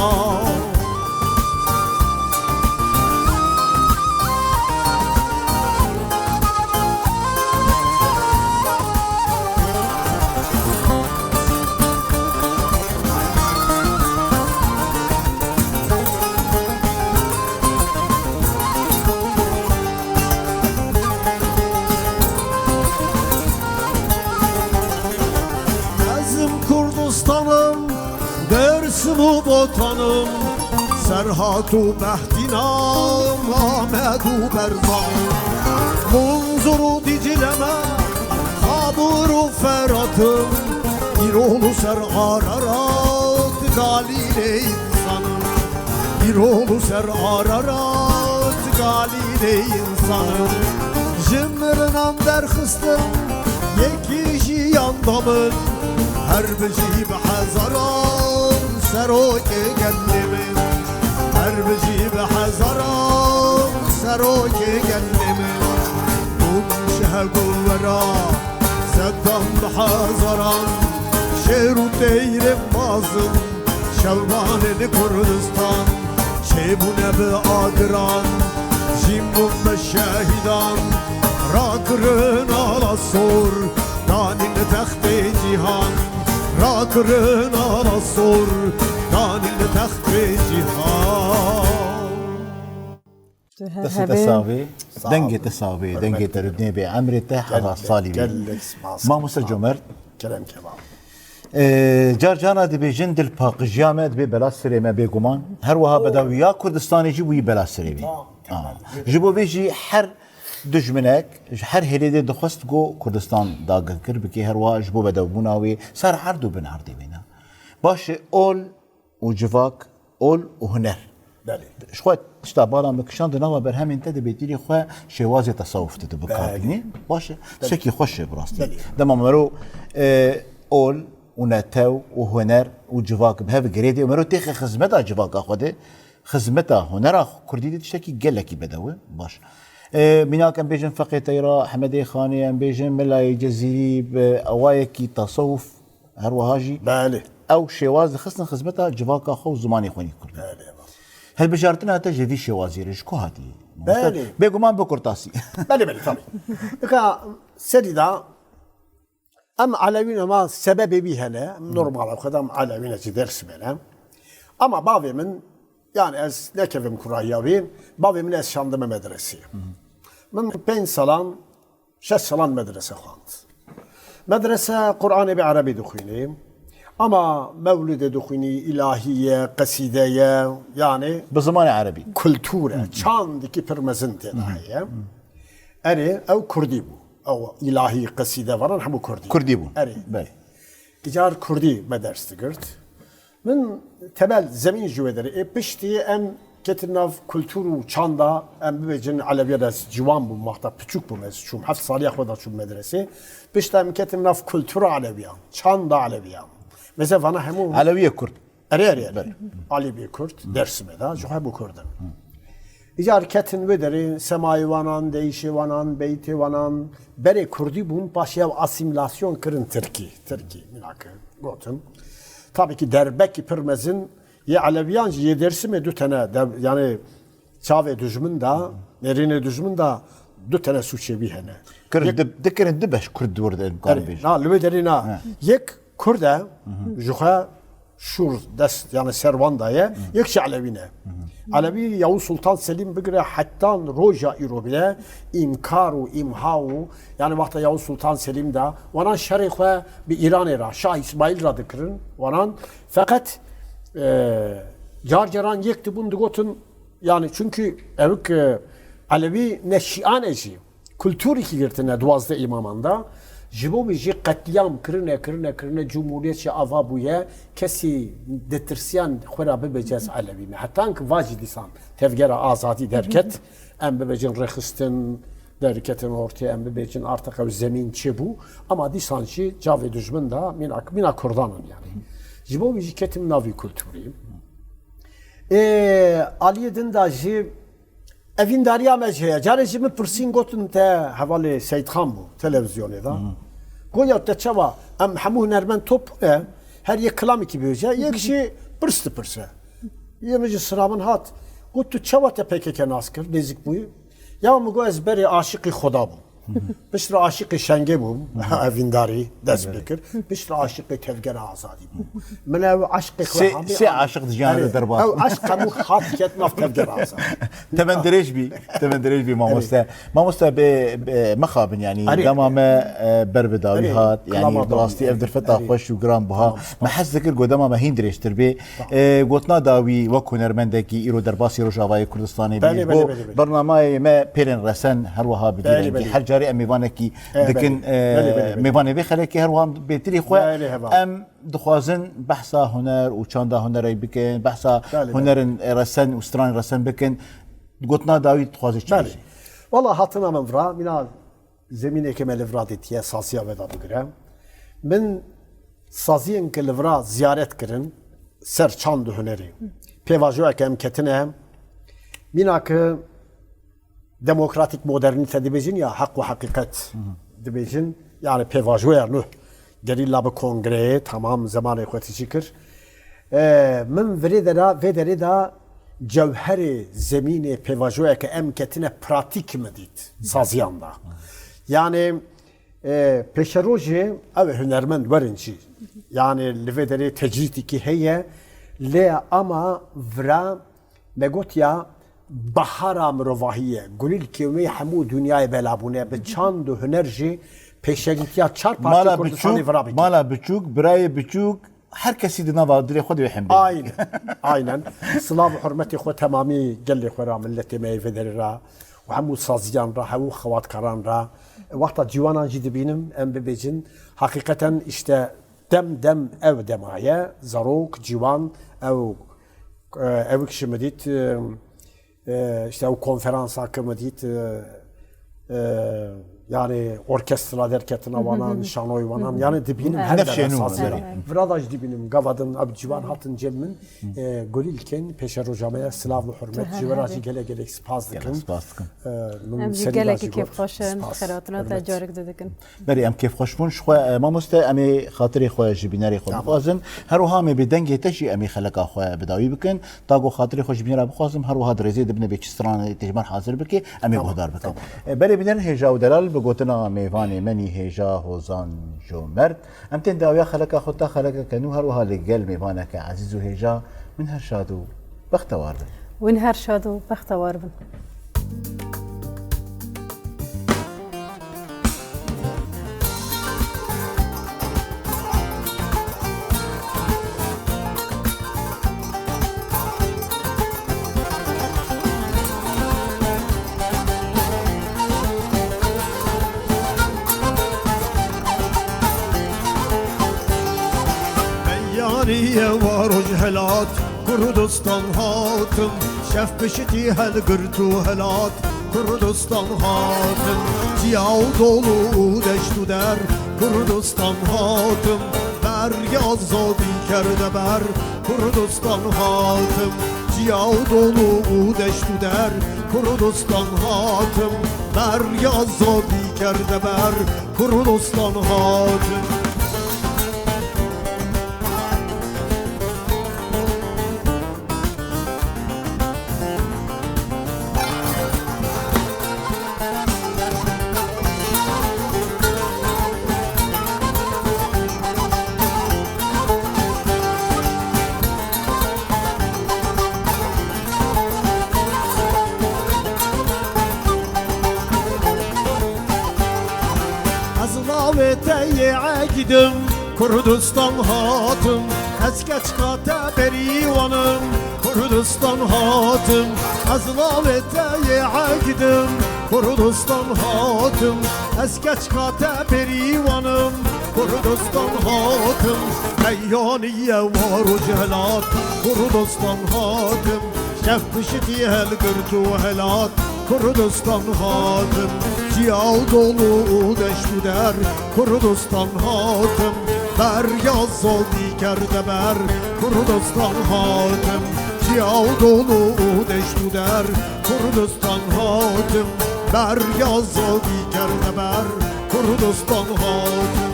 Ez im Kurdistanim, Dêrsim û Botanim, Serhat û Behtînam, Amed û Berzanim, Munzur û Dîcile me, Xabûr û Feratim, îro li ser Ararat, Galîlê însanim, îro li ser Ararat, Galîlê însanim. Ji mirinan derxistim, yekî jiyan da min, her bijî bi hezaran serokê gelê min. Her bijî bi hezaran serokê gelê min. Hûn şeheg û wera Seddam bi hezaran şêr û teyrê bazin. Şewbanên Kurdistan çêbûne bi agiran, jîn bûn bi şehîdan. Rakirin ala sor, danîn li textê cîhan. Rakirin ala sor, danîn li textê cîhan. Tu her Destê te hebê. Sax bî. Dengê te sax bî, dengê te rûnê bê, emrê te hezar salî bê. Gelek spas. Mamoste Comer. Kerem Kemal. Ee, car carna dibêjin dil paqijiya me dibê bela sirê me bêguman. Her wiha bedawiya Kurdistanê jî bûyî bela sirê wî. Tamam, Ha. tamam. Ji bo vê jî her dijminek, ji her hêlê dê dixwest ku Kurdistan dagirkir bike, her wiha ji bo bedawbûna wê ser erd û bin erdê wê ne. Baş e, ol û civak, ol û huner. Belê. Ji xwe tişta bala min kişand di nava berhemên te de bêtirî xwe şêwazê tesawuf tu dibî kar Belê. bînî. Baş e. Belê. Tiştekî xweş e bi rastî. Belê. Dema mero, e, ol û netew û huner û civak bi hev girê dê û mero têxe xizmeta civaka xwe de, xizmeta hunera kurdî de tiştekî gelekî bedew e. Baş. E, mînak em bêjin Feqê Teyra, Hemedê Xanê, em bêjin Melayê Cezîrî, bi awayekî tasawuf Her wiha jî Belê. ew şêwaz dixistin xizmeta civaka xwe û zimanê xwe yê kurdî. Belê, rast. Hilbijartina te ji vî şêwazî re ji ku hatî? Belê. Bêguman bi kurtasî. Belê, belê, tabii. Nika serî de em Elewîn, ema sebebê wî hene, em normal, em xwedam Elewîn e, ji Dêrsimê ne. Ama bavê min, yani ez nekevim kurahiya wî, bavê min ez şandime medresê. Min pênc salan Şeş salan medrese xwend. Medrese Qur'anê bi erebî dixwînî. Ama mewlidê dixwînî, îlahî ye, qesîde ye, yani Bi zimanê erebî. Kultur e, çandikî pir mezin tê de heye. Erê, ew kurdî bû. Ew îlahî, qesîde varan hemû kurdî. Kurdî bû. Erê. Belê. Îcar kurdî me ders digirt. Min temel zemîn ji wê derê. Ê piştî em ketin nav kultur û çanda, em bibêjin elewiya de ez ciwan bûm, wexta piçûk bûm, ez çûm, heft saliya xwe de çûm medresê. Pişta em ketin nav kultura elewiyan, çanda elewiyan. Mesela vana hemû Elewiyê Kurd. Erê, erê, erê. Belê. Alî bê Kurd, Dersimê de, ji xwe hemû Kurd in. Îcar ketin wê derê, semayê wanan, deyişê wanan, beytê wanan, berê kurdî bûn, paşê ew asîmîlasyon kirin tirkî, tirkî, mînak e, gotin. Tabii ki derbekî pir mezin yê elewiyan jî yê Dersimê du tene, de, yani çavê dijmin de, nêrînê dijmin de du tene sûçê wî hene. Kirin Yek- di, dikirin du beş Kurd di wir de Erê, karibêj. Na, li wê derê na. He. Yek Kurd e, ji xwe şûr dest, yani ser wan daye, yek jî Elewî ne. Elewî Yavuz Sultan Selîm bigire hetan roja îro bile înkar û îmha û, yani wexta Yavuz Sultan Selîm da, wanan şerê xwe bi Îranê ra, Şah Îsmaîl ra dikirin, wanan feqet, e, car caran yek dibûn digotin, yani çünkü ewik, e, Elewî ne şian e jî. Kulturîkî girtine duwazdeh îmaman de, ji bo wî jî qetlîam kirine, kirine, kirine, cumhuriyet jî ava bûye, kesî ditirsiyan xwe ra bibêje ez Elewî me. Hetan ki va jî dîsan tevgera azadî derket, em bibêjin rêxistin derketin ortê, em bibêjin artık ew zemîn çêbû, ama dîsan jî cavê dijmin de mîna, mîna Kurdan in yani. Ji bo wî jî ketim navî kulturî. Ê, aliyê din de jî Evîndariya me jî heye. Carê jî min pirsîn gotin te hevalê Seyîdxan bû televîzyonê de. Got ya te çawa em hemû hunermend top ne, her yek kilamekî bêje, yek jî pirs dipirse. Yê min ji sira min hat. Got tu çawa te P K K nas kir, nêzik bûyî? Ya min got ez berê aşiqî Xweda bûm. Piştre aşiqê Şengê bûm, evîndarî dest pê kir. Piştre aşiqê Tevgera Azadî bûm. Min ew eşqê xwe Sê, hamî sê aşiq di jiyanê de derbas bûn. Ew eşq hemû hat ket nav Tevgera Azadî. Temen dirêj bî, temen dirêj bî mamoste. Mamoste bê, bê mexabin, yanî Erê. Dema me, e, ber bi dawî Erê, hat, yanî kilama bi rastî dawî, ev erê, dirfeta erê. Xweş û giran buha. Tamam. Me hez dikir ku dema me hîn dirêjtir bê. Tamam. E, gotina dawî wek hunermendekî îro derbasî Rojavayê Kurdistanê bê. Belê, belê, belê, belê. Bo bernameyê me pêrên resen her wiha bi Belê, dîrengî. Belê. Her carê em mêvanekî E, dikin, belê. E, Belê, belê, belê. Mêvanê vê xelekê her wiha bêtirî xwe. Belê, heval. Em dixwazin behsa huner û çanda hunerê bikin, behsa Belê, belê. Hunerin, e, resen û stranên resen bikin. Gotina dawî dixwaze çi Belê. Bêjî? Wala hatina min vira, mîna zemîneke me li vira dîtiye, saziya me da bigire. Min saziyên ke li vira ziyaret kirin, ser çand û hunerê. Pêvajoyeke em ketine, mîna ke demokratîk modernîte dibêjin ya heq û heqîqet dibêjin, yani pêvajoya nû gerîla bi kongreyê temam zemanê xwe tijî kir. E, min virê de ra, vê derê de cewherê zemînê pêvajoyeke em ketine pratîk min dît saziyan da. Yani, e, pêşerojê ew ê hunermend werin jî. Yani li vê derê tecrîdîkî heye, lê ama vira me got ya bahara mirovahî ye. Gulîlkê wê hemû dinyayê bela bûne. Bi çand û huner jî pêşerîtiya çar parçe Kurdistanê vira bike. Mala biçûk, birayê biçûk, her kesî di nava dilê xwe divê hembê. Aynen. Aynen. Silav û hurmetê xwe temamî gelê xwe ra, milletê me yê vê derê ra û hemû saziyan ra, hemû xewatkaran ra. Wexta ciwanan jî dibînim, em bibêjin, heqîqeten işte dem dem ev dema ye. Zarok, ciwan, ew, e, ew kişi mi dît, e, E, işte ew konferansa ke min dît, e, e, yani orkestra derketina wanan, şanoyê wanan, yani dibînim her Nefşê dere nû, sazî. Evet. Vira da jî dibînim, gava din ev ciwan hatin cem min, e, gulî dikin, pêşeroja me ye, silav û hurmet, ji we ra jî gelek gelek spas dikim. Gelek spas dikim. E, min Em jî serî da gelekî jî got, kêfxweş in, spas, xêrhatina te hurmet. Carek di dikin. Berê em kêfxweş bûn. Ji xwe, e, mamoste, em ê xatirê xwe ji bînerê xwe Tamam. Bixwazin. Her wiha em ê bi dengê te jî em ê xeleka xwe bi dawî bikin. Ta ku xatirê xwe ji bînera bixwazim, her wiha di rêzê de binê bê çi stranê tê ji me re hazir bike, em ê Tamam, guhdar bikin. Tamam. E, berê bînerin hêja û delal bi gotina mêvanê me nî hêja Hozan Comert. Em tên dawiya xeleka xwe ta xelekeke nû her wiha li gel mêvaneke ezîz û hêja. Win her şad û bextewar bin. Win her şad û bextewar bin. Niye var roj helat, Kurdistan hatim, şev piştî helgirt û helat, Kurdistan hatim, çiya û dol û deşt û der, Kurdistan hatim, bergê azadî kerde ber, Kurdistan hatim, çiya û dol û deşt û der, Kurdistan hatim, bergê azadî kerde ber, Kurdistan hatim. Ez lawê te yê egîdim, Kurdistan hatim, ez keçika te berîwanim, Kurdistan hatim, ez lawê te yê egîdim, Kurdistan hatim, ez keçika te berîwanim, Kurdistan hatim, meyaniye war û celat, Kurdistan hatim, şev piştî helgirt û helat, Kurdistan hatim, çiya û dol û deşt û der, Kurdistan hatim, bergê azadî kerde ber, Kurdistan hatim, çiya û dol û deşt û der, Kurdistan hatim, bergê azadî kerde ber, Kurdistan hatim.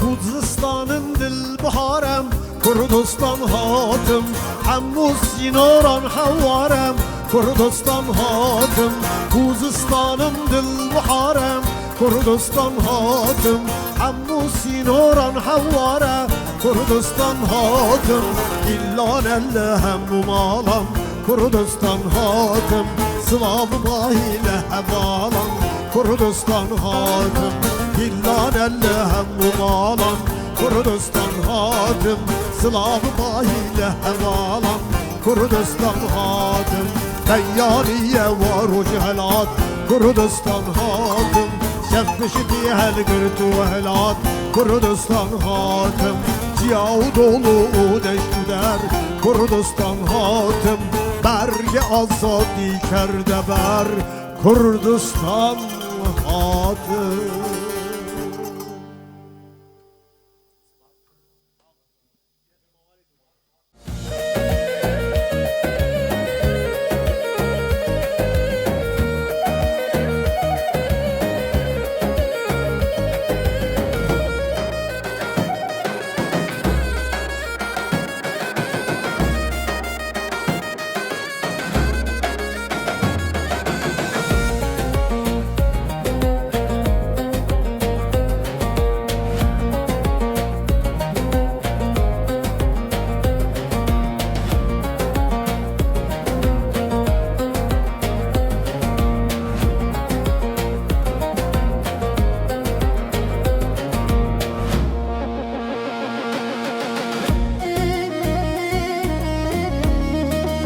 Kuzistanim dilbiharem, Kurdistan hatim, hemû sînoran hewarem, Kurdistan hatim, Kuzistanim dilbiharem, Kurdistan hatim, hemû sînoran heware, Kurdistan hatim, gilane li hemû malan, Kurdistan hatim, silav bahî li hevalan, Kurdistan hatim, gilane li hemû malan, Kurdistan hatim, silav bahî li hevalan, Kurdistan hatim, meyaniye war û celat, Kurdistan hatim, şev piştî helgirt û helat, Kurdistan hatim, çiya û dol û deşt û der, Kurdistan hatim, bergê azadî kerde ber, Kurdistan hatim.